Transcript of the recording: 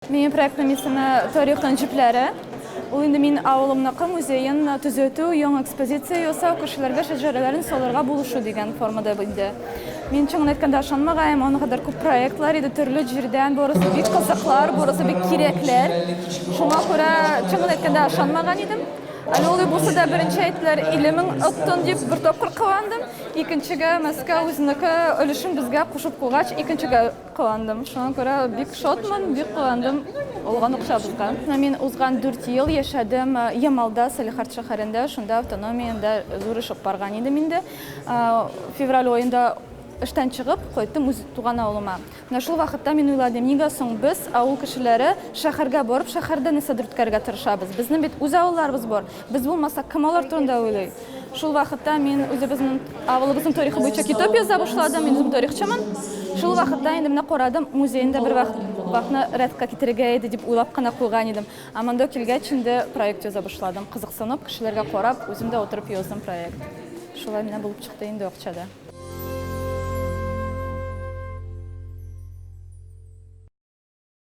Минем проектның исеме Тарихның җепләре. Ул инде мин авылымныкы музеен төзетү, яңа экспозиция ясау, кешеләргә шәҗәрәләрен салырга булышу дигән формада инде. Мин чынын әйткәндә ышанмагаем, аның кадәр күп проектлар иде төрле җирдән, барысы бик кызыклар, барысы бик кирәкләр. Шуңа күрә чынын әйткәндә ышанмаган идем. Әле ул булса да беренче әйттеләр 50 мең оттың дип бер тапкыр кыландым. Икенчегә Мәскәү үзенеке өлешен безгә кушып куйгач, икенчегә кыландым. Шуңа күрә бик шатмын, бик кыландым алган акчабызга. Мин узган 4 ел яшәдем Ямалда, Салехард шәһәрендә, шунда автономиядә зур эш алып барган идем инде. Февраль аенда эштән чыгып, кайттым үз туган авылыма. Менә шул вакытта мин уйладым, нигә соң без, авыл кешеләре, шәһәргә барып, шәһәрдә нәрсәдер үткәрергә тырышабыз? Безнең бит үз авылларыбыз бар. Без булмасак, кем алар турында уйлый? Шул вакытта мин үзебезнең авылыбызның тарихы буенча китап яза башладым. Мин үзем тарихчымын. Шул вакытта инде менә карадым, музейны да бер вакытны рәткә китерергә иде дип уйлап кына куйган идем. Ә монда килгәч инде проект яза башладым. Кызыксынып, кешеләргә карап, үзем дә утырып яздым проект. Шулай менә булып чыкты инде акча да.